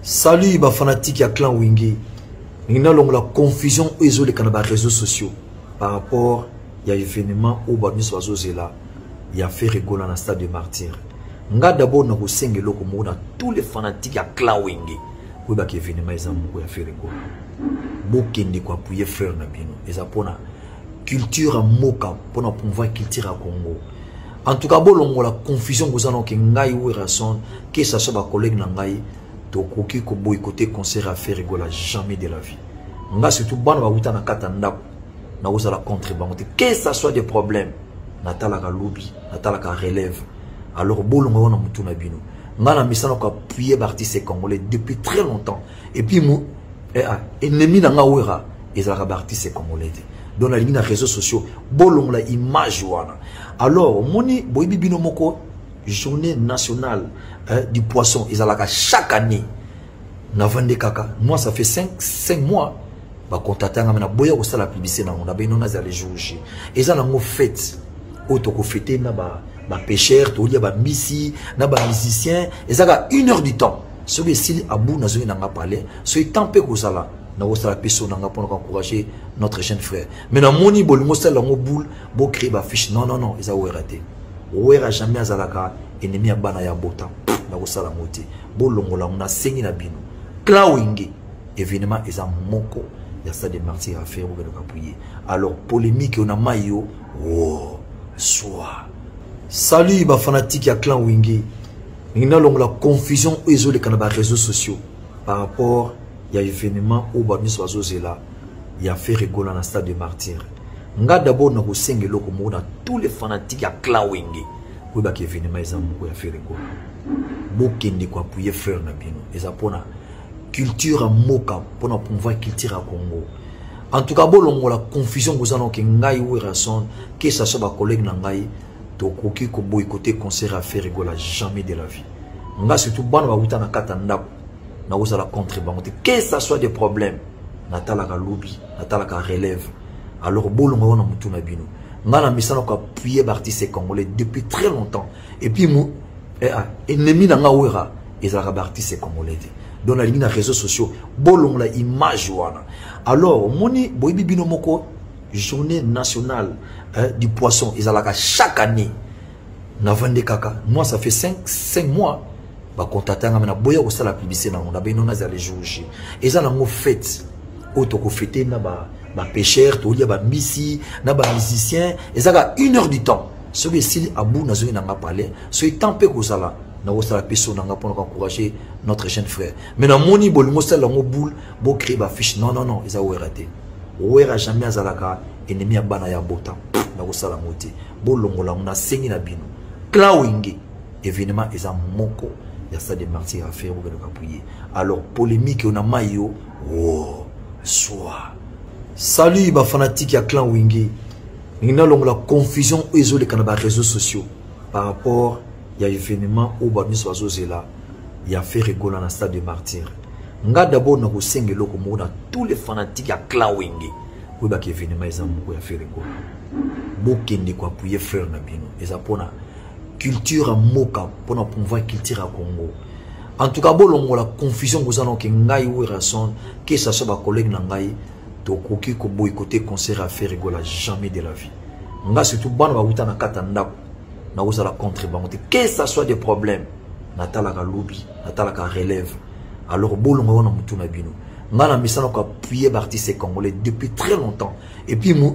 Salut ba fanatique ya clan Wenge. Ningi nalongola confusion oyo ezoleka na ba réseaux sociaux par rapport ya événement oyo bato nyonso bazozela ya Ferre Gola na stade de Martyr. Nga d'abord nakosenga eloko moko na tous les fanatiques ya clan Wenge. Koyebaka événement eza moko ya Ferre Gola. Bokende ko appuyer frère na bino. Eza pona culture ya mboka, pona promouvoir culture ya Congo. En tout cas, bolongola confusion boza na ke ngai Werrason, que ça soit ba collègue na ngai, tokoki ko boycotter concert ya Ferre Gola jamais de la vie. Nga surtout bana bawuta na kata ndako, nakozala contre bango te. Que ça soit des problèmes, natalaka lobi, natalaka relève. Alors bolongo wana mutu na bino. Nga na misana ko appuyer ba artistes congolais depuis très longtemps. Et puis mu ennemi na nga Werra ezalaka ba artistes congolais te. Donc nalingi na réseaux sociaux bolongola image wana. Alors omoni boyebi bino moko journée nationale du poisson ezalaka chaque année. Navande kaka, moi ça fait 5 mois ba contacter nga na boya kosala publicité nango na bino nazala le jour J. Eza nango fête oyo tokofete na ba pêcheurs, tolia ba mbisi na ba musiciens, ezaka 1 heure du temps. Soki esili abu nazongi nanga palais, soki temps pe kozala nakosala pe so nanga mpona koencourager notre jeune frère. Mais namoni bolingo osala yango boule, bo créer ba fiche. Non, non, non, eza Werra te. Werra jamais azalaka ennemi ya bana ya bota. Nakosala yango te. Bolongola yango, nasengi na bino. Clan Wenge, événement eza moko ya stade de Martyrs ya Ferre bokende koappuyer. Alors polémique yo na mai yo, oh, soir. Salut ba fanatique ya clan Wenge. Ningi nalongola confusion oyo ezoleka na ba réseaux sociaux par rapport ya événement oyo bato nyonso bazozela ya Ferre Gola na stade de Martyrs. Nga d'abord nakosenga eloko moko na tous les fanatiques ya clan Wenge. Koyebaka événement eza moko ya Ferre Gola. Bokende ko appuyer frère na bino. Eza pona culture ya mboka, pona promouvoir culture ya Congo. En tout cas, bolongola confusion boza na ke ngai Werrason, que ça soit ba collègue na ngai, tokoki ko boycotter concert ya Ferre Gola jamais de la vie. Nga surtout bana bawuta na kata ndako, nakozala contre bango te. Que ça soit des problèmes, natalaka lobi, natalaka relève. Alors bolongo wana mutu na bino. Nga na misana ko appuyer ba artistes congolais depuis très longtemps. Et puis mu ennemi na nga Werra ezalaka ba artistes congolais te. Donc nalingi na réseaux sociaux bolongola image wana. Alors omoni boyebi bino moko journée nationale du poisson ezalaka chaque année. Navande kaka, moi ça fait 5 mois ba contacter nga na boya kosala publicité nango na bino nazala le jour J. Eza nango fête oyo tokofete na ba pêcheurs, tolia ba mbisi na ba musiciens, ezaka 1 heure du temps. Soki esili abu nazongi nanga palais, soki temps pe kozala nakosala pe so nanga mpona koencourager notre jeune frère. Mais namoni bolingo osala yango boule, bo créer ba fiche. Non, non, non, eza Werra te. Werra jamais azalaka ennemi ya bana ya bota. Nakosala yango te. Bolongola yango, nasengi na bino. Clan Wenge, événement eza moko ya stade de Martyrs ya Ferre bokende koappuyer. Alors polémique yo na mai yo, oh, soir. Salut ba fanatique ya clan Wenge. Ningi nalongola confusion oyo ezoleka na ba réseaux sociaux par rapport ya événement oyo bato nyonso bazozela ya Ferre Gola na stade de Martyrs. Nga d'abord nakosenga eloko moko na tous les fanatiques ya clan Wenge. Koyebaka événement eza moko ya Ferre Gola. Bokende ko appuyer frère na bino. Eza pona culture ya mboka, pona promouvoir culture ya Congo. En tout cas, bolongola confusion boza na ke ngai Werrason, que ça soit ba collègue na ngai, tokoki ko boycotter concert ya Ferre Gola jamais de la vie. Nga surtout bana bawuta na kata ndako, nakozala contre bango te. Que ça soit des problèmes, natalaka lobi, natalaka relève. Alors bolongo wana mutu na bino. Nga na misana ko appuyer ba artistes congolais depuis très longtemps. Et puis mu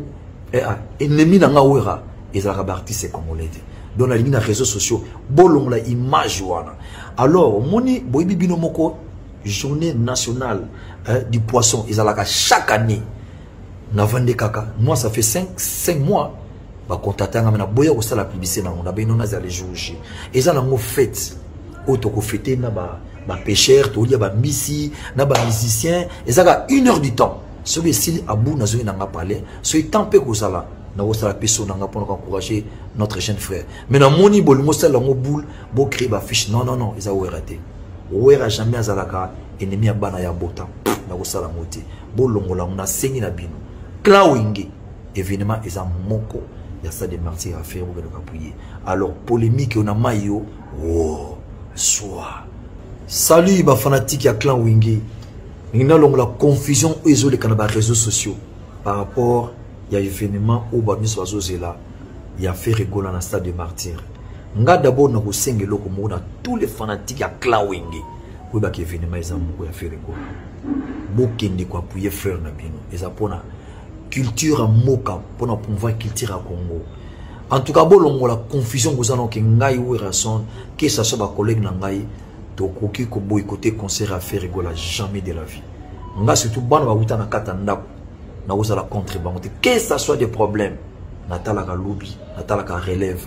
ennemi na nga Werra ezalaka ba artistes congolais te. Donc nalingi na réseaux sociaux bolongola image wana. Alors omoni boyebi bino moko journée nationale du poisson ezalaka chaque année. Navande kaka, moi ça fait 5 mois ba contacter nga na boya kosala publicité nango na bino nazala le jour J. Eza nango fête oyo tokofete na ba pêcheurs, tolia ba mbisi na ba musiciens, ezaka 1 heure du temps. Soki esili abu nazongi nanga palais, soki temps pe kozala nakosala pe so nanga mpona koencourager notre jeune frère. Mais namoni bolingo osala yango boule, bo créer ba fiche. Non, non, non, eza Werra te. Werra jamais azalaka ennemi ya bana ya bota. Nakosala yango te. Bolongola yango, nasengi na bino. Clan Wenge, événement eza moko ya stade de Martyrs ya Ferre bokende koappuyer. Alors polémique yo na mai yo, oh, soir. Salut ba fanatique ya clan Wenge. Ningi nalongola confusion oyo ezoleka na ba réseaux sociaux par rapport ya événement oyo bato nyonso bazozela ya Ferre Gola na stade de Martyr. Nga d'abord nakosenga eloko moko na tous les fanatiques ya clan Wenge koyebaka événement eza moko ya Ferre Gola. Bokende koappuyer frère na bino eza mpona culture ya mboka, mpona promouvoir culture ya Congo. En tout cas bolongola confusion koza na ke ngai Werrason que ça soit ba collègue na ngai tokoki ko boycotter concert ya Ferre Gola jamais de la vie. Nga surtout bana bawuta na kata ndako nakozala contre bango te, que ça soit des problèmes natalaka lobi, natalaka relève.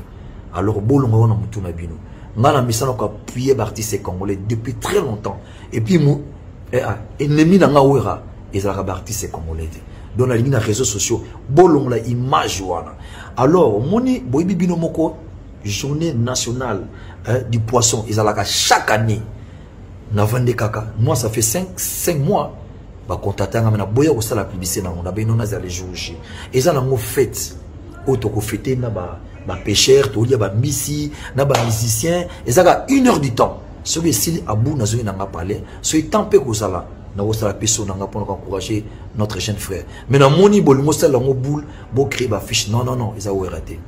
Alors bolongo wana mutu na bino. Nga na misana ko appuyer ba artistes congolais depuis très longtemps et puis mu ennemi na nga Wera ezalaka ba artistes congolais te. Donc nalingi na réseaux sociaux bolongola image wana. Alors omoni boyebi bino moko journée nationale du poisson ezalaka chaque année. Navandi kaka moi ça fait 5 mois ba contacter nga na boya kosala publicité nango na bino nazala le jour J. Eza nango fête oyo tokofete na ba pêcheurs, tolia ba mbisi na ba musiciens, ezaka 1 heure du temps. Soki esili abu nazongi nanga palais, soki temps mpe kozala nakosala mpe so nanga mpona koencourager notre jeune frère. Mais namoni bolingo osala yango boule, bocréer bafiche. Non, non, non, eza Wera te.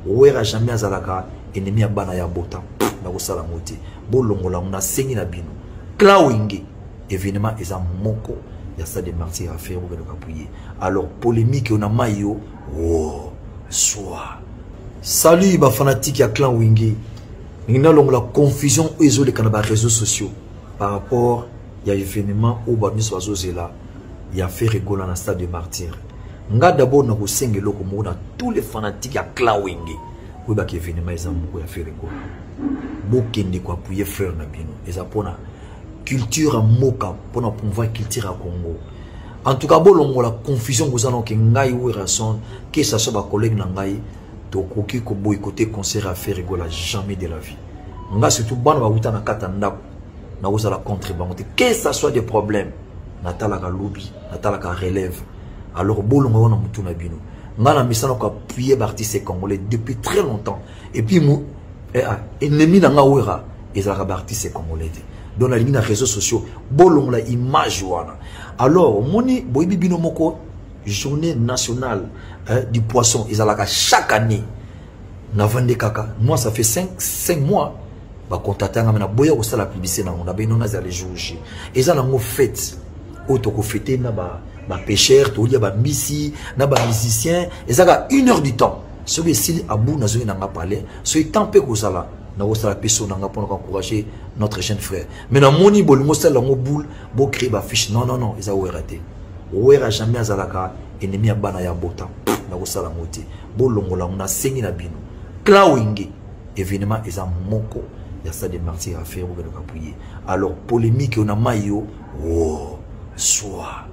Wera jamais azalaka ennemi ya bana ya bota, nakosala yango te. Bolongola yango, nasengi na bino. Clan Wenge événement eza moko ya stade de Martyr ya Ferre bokende koappuyer. Alors polémique oyo na mai yo wo soir. Salut ba fanatique ya clan Wenge. Ningi nalongola confusion oyo ezoleka na ba réseaux sociaux par rapport ya événement oyo bato nyonso bazozela ya Ferre Gola na stade de Martyr. Nga d'abord nakosenga eloko moko na tous les fanatiques ya clan Wenge koyebaka événement eza moko ya Ferre Gola. Bokende koappuyer frère na bino eza mpona culture ya mboka, mpona promouvoir culture ya Congo. En tout cas bolongola confusion koza na ke ngai Werrason que ça soit ba collègue na ngai tokoki ko boycotter concert ya Ferre Gola jamais de la vie. Nga surtout bana bawuta na kata ndako nakozala contre bango te, que ça soit des problèmes natalaka lobi, natalaka relève. Alors bolongo wana mutu na bino. Nga na misana ko appuyer ba artistes congolais depuis très longtemps et puis mu ennemi na nga Wera ezalaka ba artistes congolais te. Donc nalingi na réseaux sociaux bolongola image wana. Alors omoni boyebi bino moko journée nationale du poisson ezalaka chaque année. Navandi kaka moi ça fait 5 mois ba contacter nga na boya kosala publicité nango na bino nazala le jour J. Eza nango fête oyo tokofete na ba pêcheurs, tolia ba mbisi na ba musiciens, ezaka 1 heure du temps. Soki esili abu nazongi nanga palais, soki temps mpe kozala nakosala mpe so nanga mpona koencourager notre jeune frère. Mais namoni bolingo osala yango boule, bocréer bafiche. Non, non, non, eza Wera te. Wera jamais azalaka ennemi ya bana ya bota, nakosala yango te. Bolongola yango, nasengi na bino. Clan Wenge événement eza moko ya stade de Martyr ya Ferre bokende koappuyer. Alors polémique oyo na mai yo wo soir.